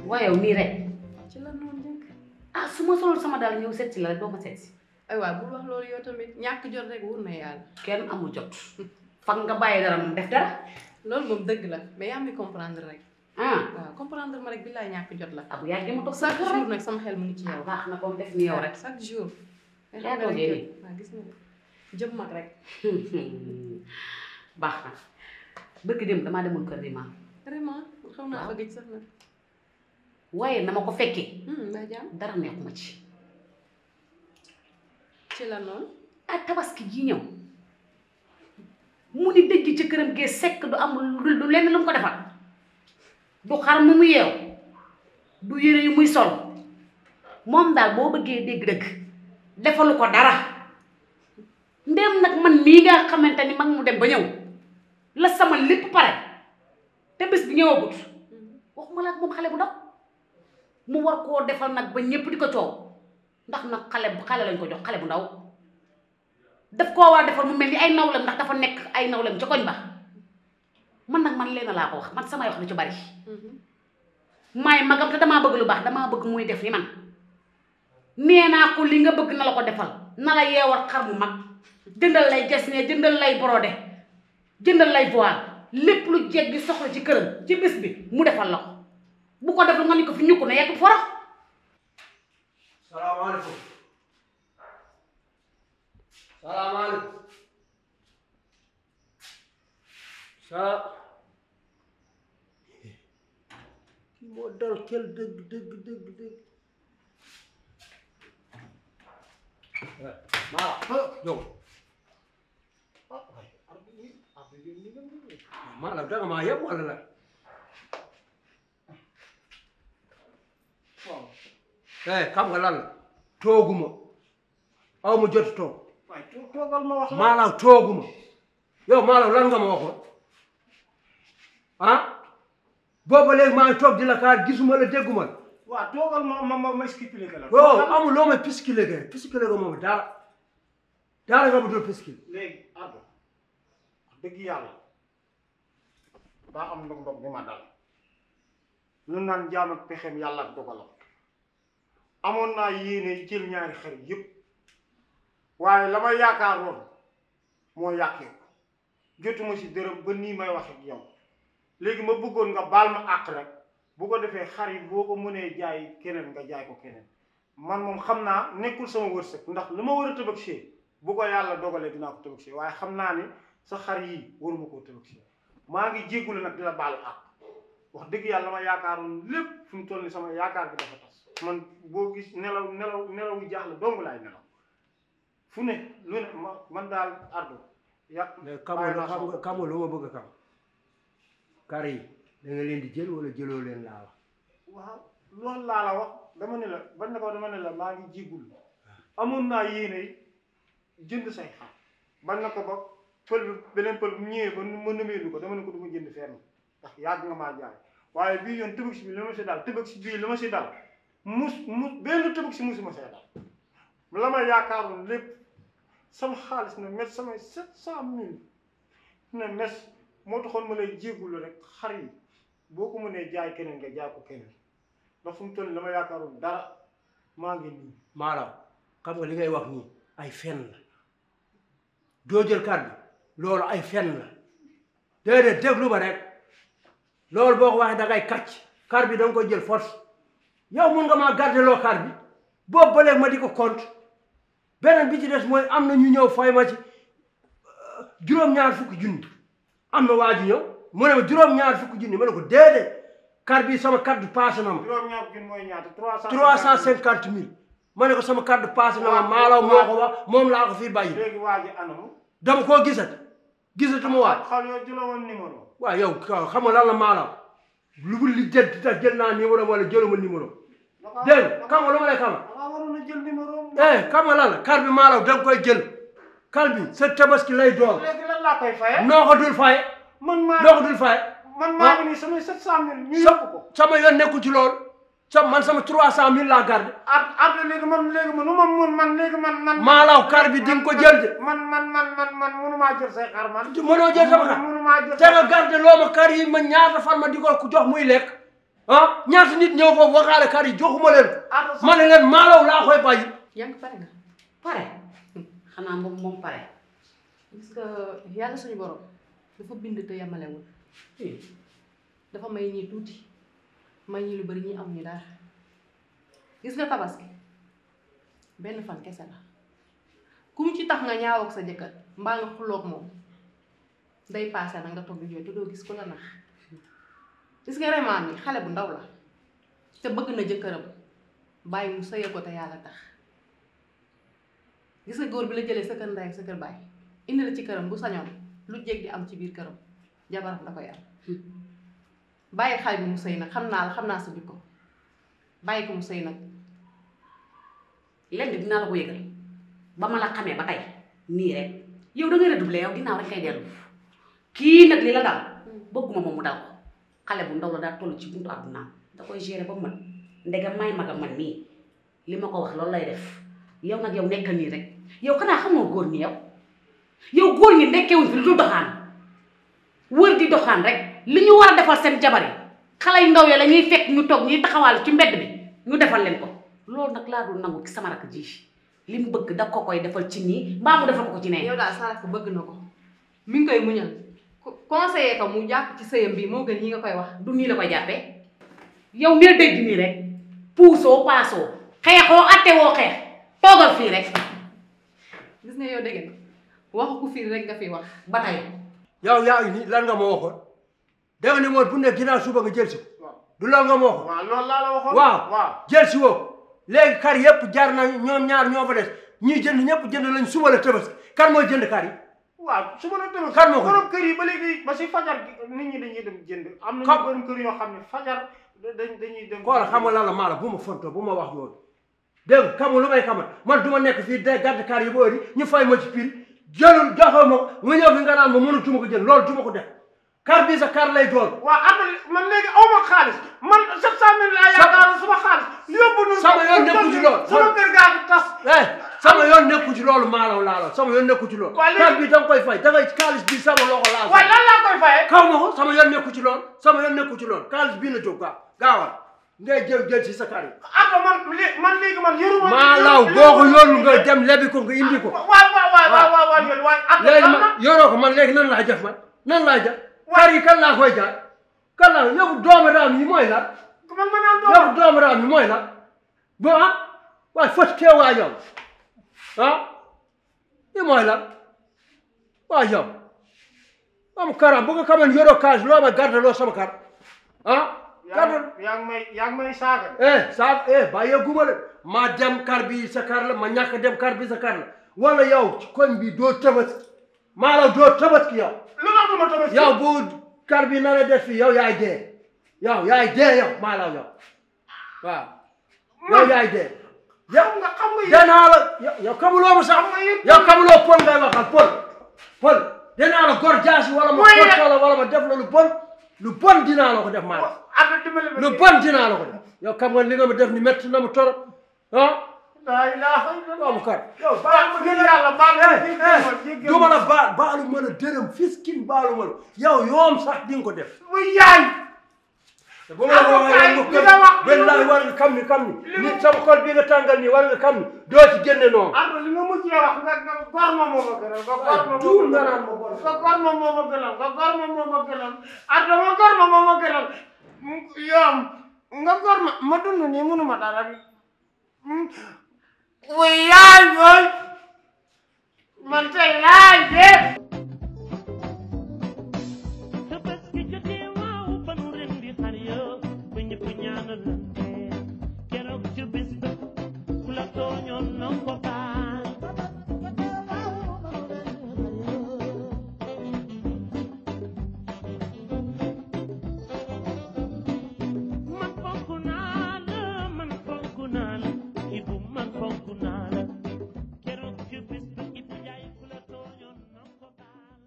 waaye yow nii rek. ci la noonu njëkk. ah su ma solul sama daal ñëw seet si la rek doo ma seet si. ay waay bul wax loolu yow tamit ñàkk jot rek wóor na yàlla. kenn amul jot. fan nga bàyyi dara moom def dara. loolu moom dëgg la mais yaa ngi comprendre rek. ah waaw comprendre ma rek billaay ñàkk jot la. ah bu yàggee ma toog chaque jour nag sama xel mu ngi ci yow. baax na comme def ni yow rek. chaque jour. yaa toogee nii waaw gis nga jëm mag rek. baax na bëgg dem damaa demoon kër Rima. vraiment xam naa fa gëj sax nag. waaye na ma ko fekkee. mbaa jàmm dara neexuma ci. ci la noonu. ah tabaski ji ñëw mu ni dëgg ci këram gee sekk du am du lenn lu mu ko defal du xar mu yeew du yére yu muy sol moom daal boo bëggee dégg-dëgg defalu ko dara ndéem nag man mii nga xamante ni mag mu dem ba ñëw la sama lépp pare te bés bi ñëwagut waxuma la ak moom xale bu ndaw mu war koo defal nag ba ñépp di ko coow ndax nag xale lañ ko jox xale bu ndaw daf koo war a defal mu mel ni ay nawlem ndax dafa nekk ay nawlem ca koñ ba man nag man leen laa ko wax man samay wax lu ci bari maay magam te damaa bëgg lu baax damaa bëgg muy def ni man nee naa ko li nga bëgg na la ko defal na la yeewal xar mu mag jëndal lay gesne jëndal lay brodé jëndal lay voile lépp lu jeeg gi soxla ci këram ci bés bi mu defal la ko bu ko def lu nga ni ko fi ñukk na yegg forox. salaamaaleykum. salaamaaleykum. kii moo dal kel dëgg. yow. maanaam danga maa yeb wala la. xam nga lan la tooguma aw ma jot toog. waaye toogal ma wax la. maanaam tooguma yow maanaam lan nga ma waxoon ah booba léegi maa ngi toog di la kaar gisuma la dégguma la. waaw toogal ma expliqué la. yow amul loo may piskile nga moom daara nga ma dul piskile. léegi Ardo wax dëgg yàlla daa am ndog-ndog bi ma dal lu naan jaam ak pexeem yàlla ak dogalam amoon naa yéene jël ñaari xar yëpp waaye la ma yaakaaroon moo yàqee ko jotuma si dërëm ba nii may wax ak yow léegi ma bëggoon nga baal ma àq rek bu ko defee xar yi boo ko mënee jaay keneen nga jaay ko keneen man moom xam naa nekkul sama wërsëg ndax lu ma war a tëbëg bu ko yàlla dogalee dinaa ko tëbëg waaye xam naa ni sa xar yii waruma koo tëbëg maa ngi jéggulu nag di la baal àq wax dëgg yàlla ma yaakaaroon lépp fi mu toll ni sama yaakaar bi dafa tas man boo gis nelaw yu jaaxle dong laay nelaw fu ne lu ne man daal Ardo yàq xam nga lu ma bëgg a xam kar yi da nga leen di jël wala jëloo leen laa wax. waaw loolu laa la wax dama ne la bañ na ko dama ne la maa ngi jéggul amoon naa yéene jënd say xar bañ na ko ba pël bi beneen pël bu ñëwee ba ma nëmeelu ko dama ne ko du ma jënd fenn ndax yàgg nga maa jaay waaye bii yoon tëbëg si bi li ma si dal tëbëg si bii li ma si dal benn tëbëg si musuma see dal la ma yaakaaroon lépp sama xaalis na mes samay 700 000 ne mes moo taxoon ma lay jéggulu rek xar yi boo ko mënee jaay keneen nga jaay ko keneen ndax fu mu toll la ma yaakaaroon dara maa ngi nii maanaam xam nga li ngay wax nii ay fen la doo jël kar bi loolu ay fen la déedéet déglu ba rek loolu boo ko waxee da ngay kàcc kar bi da nga koy jël force yow mun nga maa garder loo kar bi boobu ba léegi ma di ko compte beneen bi ci des mooy am na ñu ñëw fay ma ci juróom-ñaar fukki junni am na waa ji ñëw mu ne ma juróom-ñaar fukki junni ma ne ko déedéet kar bi sama carte passé na ma. juróom-ñaar junni mooy ñaata 350 000 ma ne ko sama carte passé na ma maalaw moo ko wax moom laa ko fii bàyyi. léegi waa ji anamu. dama koo gisatu ma waaj. xam yow jëloo woon numéro. waaw yow xam nga lan la maalaw lu mu li jël tax jël naa numéro wala jëluma numéro. dégg nga xam nga lu ma lay xamal. waaw waroon na jël numéro. xam nga lan la kar bi maalaw da nga koy jël kar bi sa tabaski lay doon. léegi lan laa koy faye. noo ko dul faye. man maa noo ko dul faye. man maa ngi nii samay 700 000 ñu yóbbu ko. sama yoon nekkul ci loolu. man sama 300 000 laa garde. léegi man léegi man. maalaw kar bi di nga ko jël de. man mënumaa jël say xar man. mënoo jël sama xar mënumaa jël. te nga garde loo ma kar yi ma ñaata fan ma di ko jox muy lekk. ah ñaata nit ñëw foofu waxaale kar yi joxuma leen ma ne leen maalaw laa koy bàyyi. yaa ngi pare nga. pare xanaa moom pare. gis nga yàlla suñu borom dafa bind te yamalewul dafa may ñii tuuti may ñi lu bari ñi am ñu dara gis nga tabaski benn fan kese la kum ci tax nga ñaaw ak sa jëkkër mbaa nga xuloog moom day paase nag nga toog di jooy te doo gis ku la nax gis nga remaan ni xale bu ndaw la te bëgg na jëkkëram bàyyi mu sëye ko te yàlla tax gis nga góor bi la jëlee sa kër ndey ak sa kër baay indi la ci këram bu sañoon lu jeg di am ci biir këram jabaram da koy am bàyyi xale bi mu sëy nag xam naa sa jikko bàyyi ko mu sëy nag lenn dinaa la ko yëgal ba ma la xamee ba tey nii rek yow da nga redoubler yow ginnaaw rek kay dellu kii nag li la dal bëgguma moom mu dal ko xale bu ndaw la daa toll ci buntu àdduna da koy gérer ba mu mën ndegam may magam man mii li ma ko wax loolu lay def yow nag yow nekkal nii rek yow xanaa xamoo góor ñi yow góor ñi nekkewuñ fi lu dul doxaan wër di doxaan rek li ñu war a defal seen jabar yi xale yu ndaw yi la ñuy fekk ñu toog ñuy taxawaal ci mbedd bi ñu defal leen ko loolu nag laa dul nangu ci sama rakk ji li mu bëgg da ko koy defal ci nii mbaa mu defal ko ci nee. yow daal sa rakk bëgg na ko mi ngi koy muñal conseiller ko mu jàpp ci sëyam bi moo gën ñi nga koy wax. du nii la koy jàppee yow mi la dégg nii rek puusoo paasoo xeexoo attewoo xeex toogal fii rek. gis nga yow dégg nga waxu ku fii rek nga fi wax ba tey. yow yaa ngi nii lan nga ma waxoon dégg ni moom bu ne ginnaaw suba nga jël si du loolu nga ma waxoon. waaw loolu laa la waxoon. waaw jël si woo léegi kar yëpp jar na ñoom ñaar ñoo fa des ñuy jënd ñëpp jënd lañ suba la Tabaski kan mooy jënd kar yi. waaw suba la Tabaski kan moo ko borom kër yi ba léegi ba si fajar nit ñi dañuy dem jënd. am na ñu borom kër yoo xam ne fajar dañuy dem. xoolal xam nga lan la maa la bu ma fontoo bu ma wax yooyu dégg nga xamul lu may xamal man du ma nekk fii de gàtt kar yi ba heure ñu fay ma ci prix jëlul joxoo ma ko nga ñëw fi nga naan ma mënatuma ko jënd loolu du ma ko def kar bi sa kar lay doon. waaw am man léegi aw ma xaalis man 700 000 laa yaakaar suma xaalis. yóbbu nu sama yoon nekku ci loolu sama kër gaa ngi tas. sama yoon nekku ci loolu maalaw laalaw sama yoon nekku ci loolu. kar bi da nga koy fay da ngay xaalis bi sama loxo laa. waaye lan laa koy fayee. kaw ma ko sama yoon nekku ci loolu sama yoon nekku ci loolu xaalis bii la jóg gaawal ngay jël ci sa kar yi. man léegi man yoruma. maalaw boo ko yoonu nga dem lebi ko nga indi ko. waaw léegi man yoroo ko man léegi nan laa jëf man nan laa jëf. kar yi kan laa koy jaay kan laa yow doomu raam yi mooy la. man ma naan yow doomu raam yi mooy la bo waaye fot teewaa yow yi mooy la waaw yow am karam bu nga xaman yoroo kaas loo ma garde loo sama kar garde yaa ngi may saaga. saaga bàyyee guma la ma dem kar bi sa kar la ma ñàkk dem kar bi sa kar la wala yow ci koñ bi doo Tabaski maanaam doo Tabaski yow. lu tax du ma Tabaski. yow bu kar bi na la def fii yow yaay dee yow maanaam yow waaw. yow yaay dee. xam nga danaa la yow xamuloo ma sax. yow xamuloo Pël ngay waxal Pël danaa la gor jaasi wala ma xottal la wala ma def la lu bon dinaa la ko def maanaam. lu bon dinaa la ko def. yow xam nga li nga ma def ni métti na mu torop laa ilaaha illallaah mu kar. yow baal ma ngir yàlla baal du ma la baalu ma la dërëm fiskin baalu ma la yow yoom sax di nga ko def. muy yaay. te bu ma la ko waxee wallahi war nga xam ni nit sama xol bi nga tàngal nii war nga xam ni doo ci génne noonu. Ardo li nga mujjee wax nga gor ma moo ma gënal. duul nga naan ma bon. nga gor ma moo ma gënal. Ardo ma gor ma moo ma gënal. yoom nga gor ma dund nii mënuma dara bi. wuy yaay yooyu man tey laay dee.